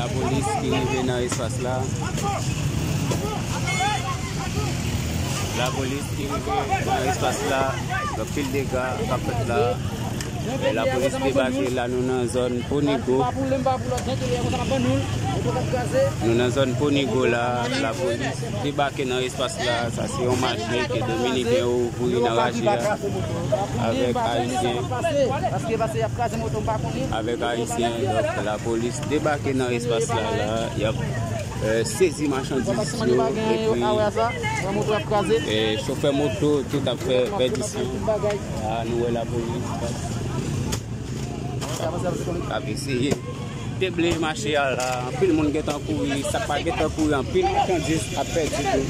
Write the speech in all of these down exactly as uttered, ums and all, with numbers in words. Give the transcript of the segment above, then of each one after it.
Lapolis ki rive nan espas la. Lapolis ki rive nan espas la. Gen anpil dega k ap fèt la. E lapolis debake la, nou nan zòn Ponigo. Nou nan zòn Ponigo la, lapolis debake nan espas la. Sa se yon mache ke Dominiken yo ouvri nan raje a avèk Ayisyen. Avèk Ayisyen, donk lapolis debake nan espas la, la, y ap, eh, sezi machandiz yo, epi, eh, chofè moto tou t ap fè pèdisyon. La, nou wè lapolis k ap eseye deble mache a la. Anpil moun gentan kouri, sa k pa gentan kouri, anpil machandiz ap pèdi tou.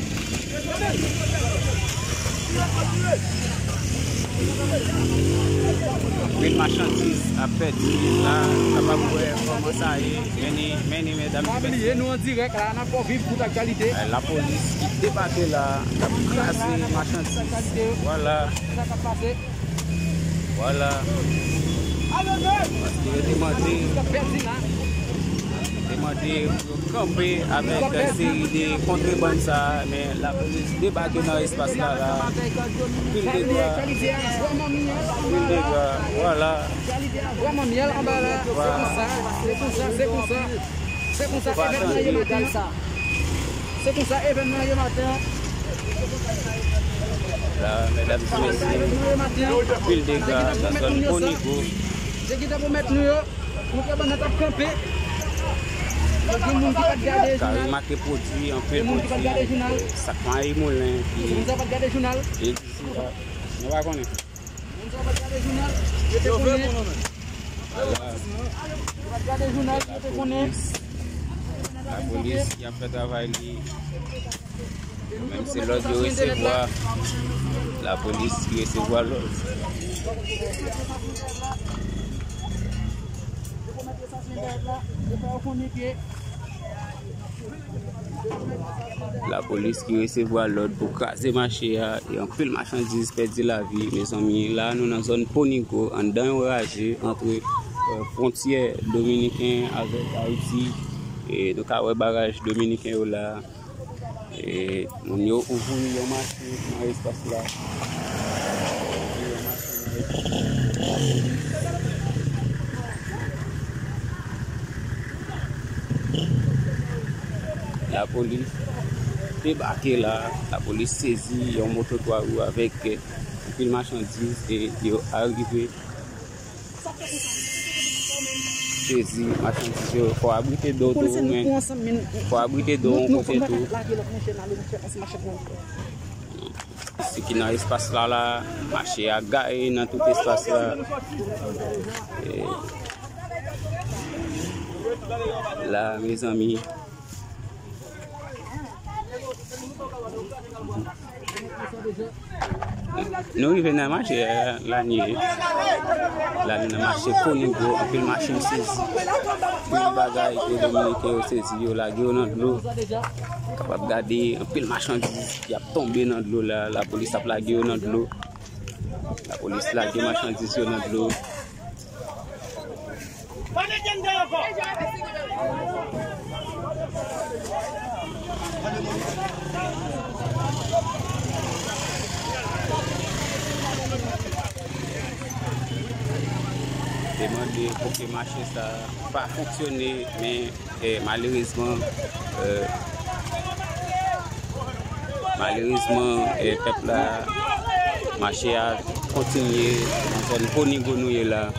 Anpil machandiz ap pèdi la, kapab wè kòman sa ye. Meni, meni, medam. Pa bliye, nou an dirèk la, n ap fè w viv tout aktyalite. Eh, lapolis ki debake la, k ap kraze machandiz. Vwala. Sa k ap pase? Vwala. Paske yo te mande, yo te mande pou yo kanpe avèk seri de kontrebann sa a, men lapolis debake nan espas la, la. Anpil dega, anpil dega, vwala. Vwala. Se konsa evènman ye maten an. Se konsa evènman ye maten an. La, medam e mesye, anpil dega nan zòn Ponigo. Te gentan pwomèt nou yo, kontrebann nan t ap kanpe. Gen moun ki pa t gade jounal. Ka remake pwodui, anpil pwodui, sa k mayi moulen ki egziste la. Nou pa konnen. Moun sa pa t gade jounal, yo te konnen. Yo pa t gade jounal, yo te konnen. Lapolis ki ap fè travay li. Menm se lòd yo resevwa. Lapolis ki resevwa lòd. Lapolis ki resevwa lòd pou kraze mache a, e anpil machandiz pèdi lavi, mezanmi. La, nou nan zòn Ponigo, anndan yon raje antre, eh, fwontyè dominiken avèk Ayiti. E nou ka wè baraj dominiken yo la. E moun yo ouvri yon mache nan espas la. Ouvri yon mache nan espas la. Lapolis debake la, lapolis sezi yon moto twa wou avèk anpil machandiz e yo arive sezi machandiz yo. Fò w abrite do w tou, men fò w abrite do w yon kote tou. Se ki nan espas la, la, mache a gaye nan tout espas la. E la, mezanmi. Nou rive nan mache a, la n ye. La n nan mache Ponigo, anpil machin sezi. Anpil bagay ke dominiken yo sezi, yo lage yo nan dlo. Kapab gade anpil machandiz ki ap tonbe nan dlo la, lapolis ap lage yo nan dlo. Lapolis lage machandiz yo nan dlo. Te mande pou ke mache sa pa fonksyone, men E, malerezman, e, malerezman, e, pèp la, mache a kontinye nan zòn Ponigo nou ye la.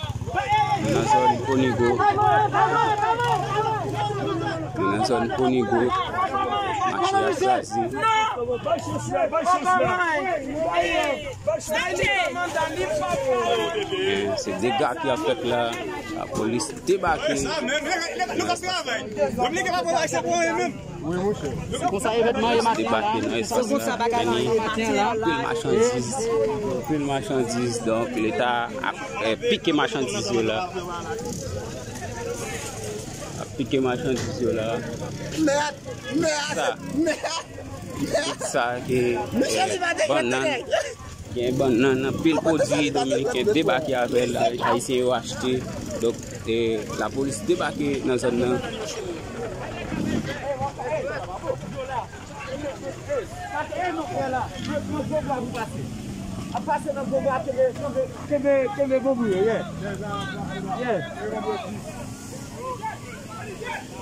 Nou nan zòn Ponigo. Nou nan zòn Ponigo. Mache a kraze. E, se dega ki ap fèt la. Lapolis debake. Se konsa evènman ye maten an la. Debake nan espas la. Anpil machandiz. Anpil machandiz. Donk, Leta ap, eh, pike machandiz yo la. Ap pike machandiz yo la. Mèt! Mèt! Sa. Mèt! Tout sa ke, eh, bannann. Gen bannann, anpil pwodui dominiken debake avè l, ayisyen yo achte. Donk, eh, lapolis debake nan zòn nan.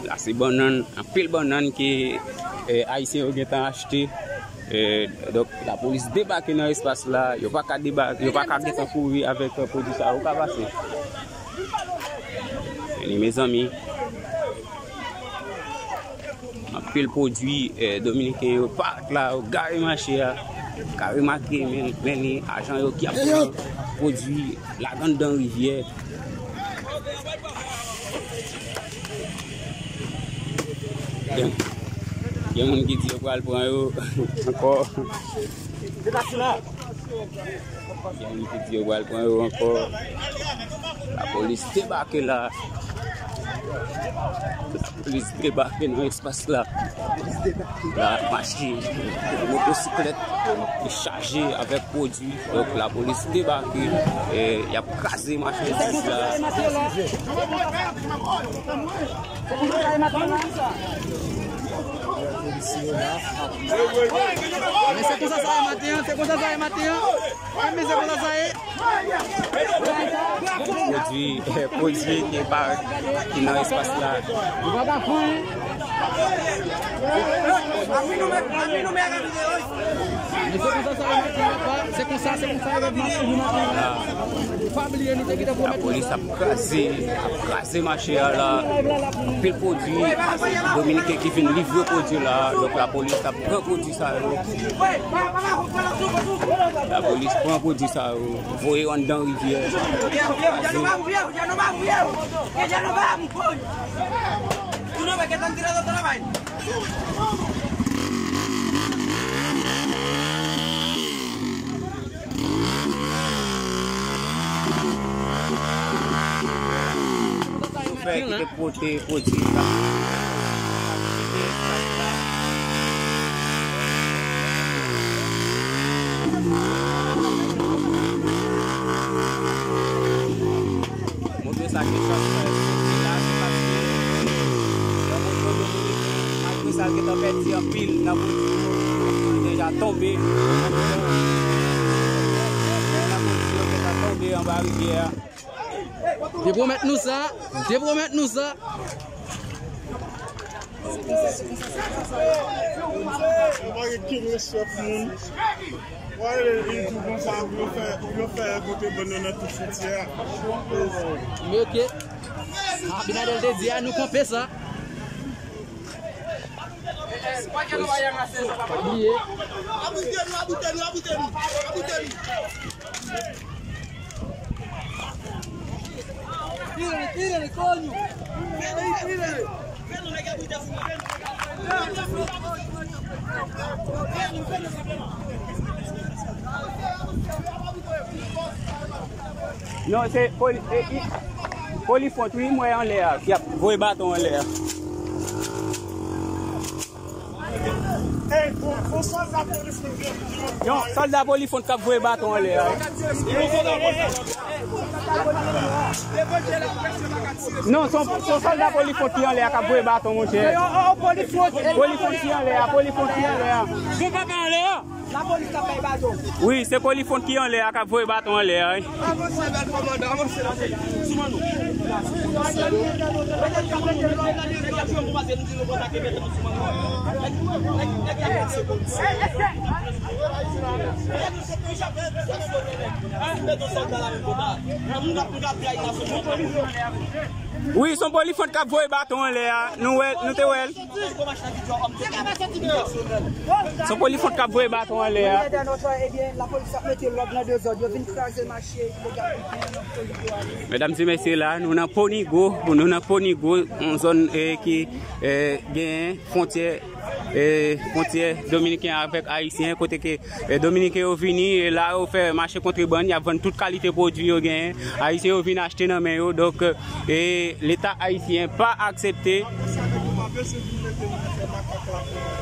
La se bannann, anpil bannann ke, eh, Ayisyen yo gentan achte. Eh, donk, lapolis debake nan espas la. Yo pa ka deba-, yo pa ka gentan kouri avèk, eh, pwodui sa yo ka pase. Vini, mezanmi. Anpil pwodui, eh, dominiken yo parèt la, yo gare mache a. Ka remake, men, men li, ajan yo ki ap pran pwodui ladan anndan rivyè. Gen, gen moun ki di yo pral pran yo ankò. Gen moun ki di yo pral pran yo ankò. Lapolis debake la. Lapolis debake nan espas la. La mache, motosiklèt ki chaje avèk pwodui. Donk, lapolis debake, e y ap kraze machandiz la. Men se konsa sa ye maten an, se konsa sa ye maten an. Men se konsa sa ye. Pwodui, pwodui ki pa, ki nan espas la. Men se konsa sa ye maten an, papa. Se konsa, se konsa yo ap mache jou maten an. Pa bliye, nou te gentan pwomèt nou. Lapolis ap kraze, ap kraze mache a la. Anpil pwodui dominiken ki vin livre pwodui la. Donk, lapolis ap pran pwodui sa yo. Lapolis pran pwodui sa yo, voye yo anndan rivyè. Kraze. Chofè ki te pote pwodui sa. Moto sa gen chans fè soti la, se paske yon moto dominiken, malgre sa, l gentan pèdi anpil nan pwodui yo, li deja tonbe. Nan pwodui yo gentan tonbe anba rivyè a. Te pwomèt nou sa, te pwomèt nou sa. Yo pa gen ken respè pou moun. Wè, li di konsa, yo fè, yo fè kote bann yo nan tout fwontyè a. Men oke. Abinader te di a, nou kanpe sa. Bliye. Non, se poli-, e, i-, Polifwont, wi, m wè anlè a, y ap voye baton anlè a. Yon sòlda Polifwont k ap voye baton anlè a. Non, se yon, se yon sòlda Polifwont ki anlè a k ap voye baton, monchè. Polifwont ki anlè a, Polifwont ki anlè a. Lapolis k ap bay baton. Wi, se Polifwont ki anlè a k ap voye baton anlè a, wi. Avanse, bèl kòmandan, avanse, avanse. Sou mwen nou. Wi, se yon Polifwont k ap voye baton anlè a. Nou wè, nou te wè l. Se yon Polifwont k ap voye baton anlè a. Medam e mesye, la, nou nan Ponigo, nou nan Ponigo, yon zòn, eh, ki, eh, gen fwontyè, eh, fwontyè dominiken avèk ayisyen, kote ke, eh, dominiken yo vini, e la yo fè mache kontrebann, y ap vann tout kalite pwodui yo genyen. Ayisyen yo vin achte nan men yo, donk, eh, e Leta ayisyen pa aksepte. Sa ke nou pa bezwen vin mete nou pou fè makak la pou nou.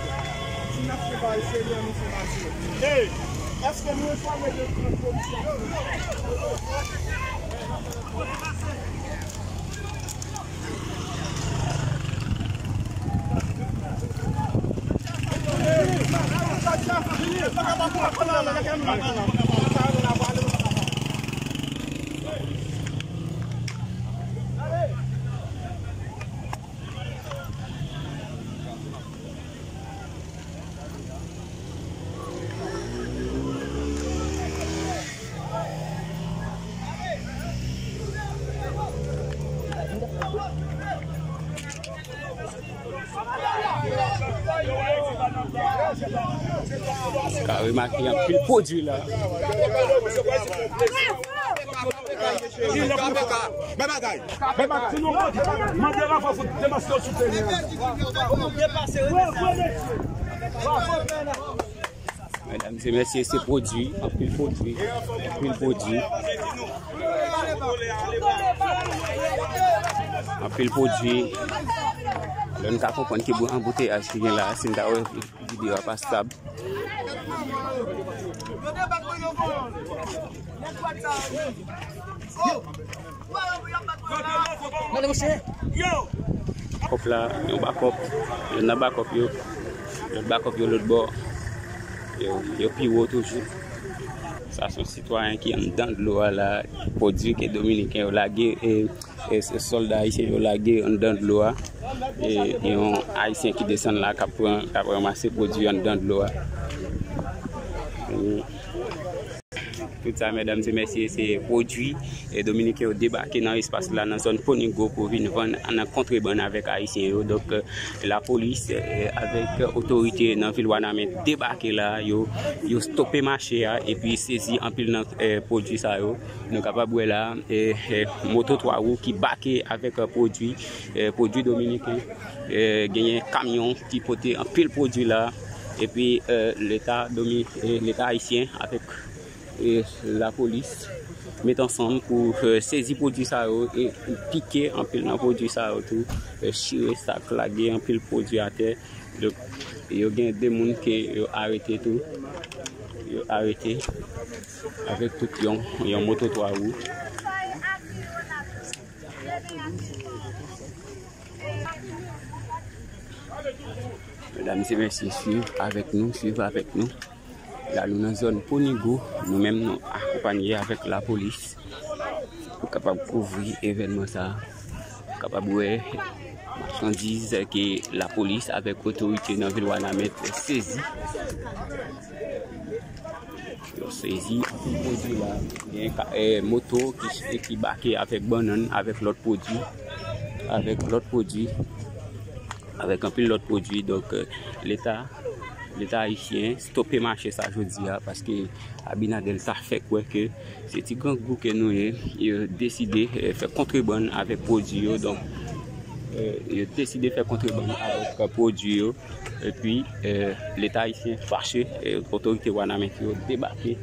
Si n ap fè bagay serye, nou fè bagay serye. Hey, èske nou enfòme de tout kondisyon? Ka remake anpil pwodui la. Medam e mesye, se pwodui, anpil pwodui, anpil pwodui. Anpil pwodui. Lè n ka konprann ki anbouteyaj ki gen la, si n ta wè videyo a pa stab. Kòp la, yon bakòp, yonn nan bakòp yo, lòt bakòp yo lòt bò, yo, yo pi wo toujou. Sa se yon sitwayen ki anndan dlo a la, pwodui ke dominiken yo lage, e, e, sòlda ayisyen yo lage anndan dlo a. E, yon ayisyen ki desann la k ap pran, k ap ranmase pwodui anndan dlo a. Tout sa, medam e mesye, se pwodui, e, dominiken yo debake nan espas la, nan zòn Ponigo, pou vin vann nan kontrebann avèk ayisyen yo. Donk, e, lapolis, e, avèk otorite nan vil Wanament debake la, yo, yo stope mache a, epi sezi anpil nan, e, pwodui sa yo. Nou kapab wè la, e, e, moto twa wou ki bake avèk, e, pwodui, e, pwodui dominiken. E, genyen kamyon ki pote anpil pwodui la. Epi, e, leta domi-, e, leta ayisyen avèk, e, lapolis met ansanm pou, e, sezi pwodui sa yo e pike anpil nan pwodui sa yo tou. E, chire sak, lage anpil pwodui atè. Donk, yo gen de moun ke yo arete tou. Yo arete avèk tout yon, yon moto twa wou. Medam e mesye, swiv avèk nou, swiv avèk nou. La, nou nan zòn Ponigo, nou menm nou akonpanye avèk lapolis pou kapab kouvri evènman sa a. Kapab wè machandiz ke lapolis avèk otorite nan vil Wanament sezi. Yo sezi anpil pwodui la. Gen ka-, e, moto ki, ki bake avèk bannann, avèk lòt pwodui, avèk lòt pwodui, avèk anpil lòt pwodui. Donk, e, leta, leta ayisyen stope mache sa jodi a, paske Abinader ta fè kwè ke se ti grangou ke nou ye, yo deside, e, fè kontrebann avèk pwodui yo. Donk, e, yo deside fè kontrebann avèk pwodui yo. Epi, e, leta ayisyen fache, e, otorite Wanament yo debake,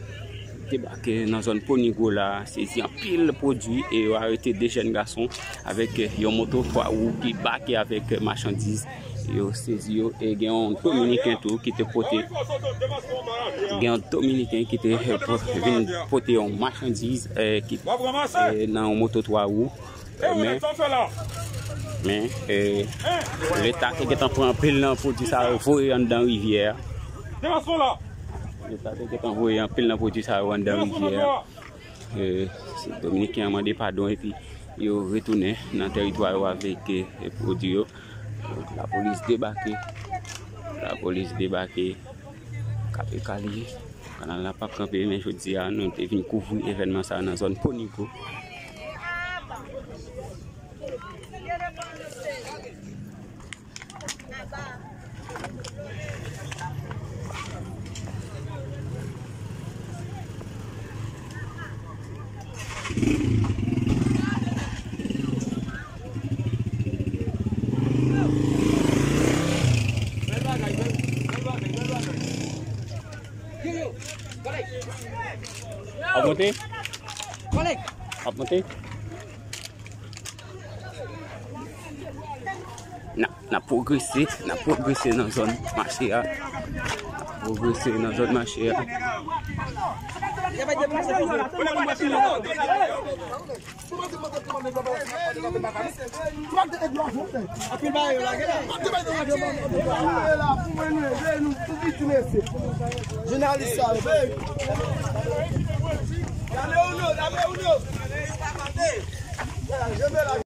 debake nan zòn Ponigo la, sezi anpil pwodui e yo arete de jèn gason avèk, e, yon moto twa wou ki bake avèk machandiz. Yo sezi yo e gen yon dominiken tou ki te pote, gen yon dominiken ki te, e, po-, vin pote yon machandiz, e, ki, e, nan yon moto twa wou. Men, men, e, leta te gentan pran anpil nan pwodui sa yo voye anndan rivyè a. Leta te gentan voye anpil nan pwodui sa yo anndan rivyè a. E, se dominiken an mande padon epi yo retounen nan tèritwa yo avèk, e, pwodui yo. Lapolis debake. Lapolis debake. K P K li ye. Kanal la p ap kanpe, men jodi a, nou te vin kouvri evènman sa a nan zòn Ponigo. Ap monte? Ap monte? N ap, n ap pwogrese, n ap pwogrese nan zòn mache a. N ap pwogrese nan zòn mache a. Anpil bagay yo lage la. Jounalis sa yo,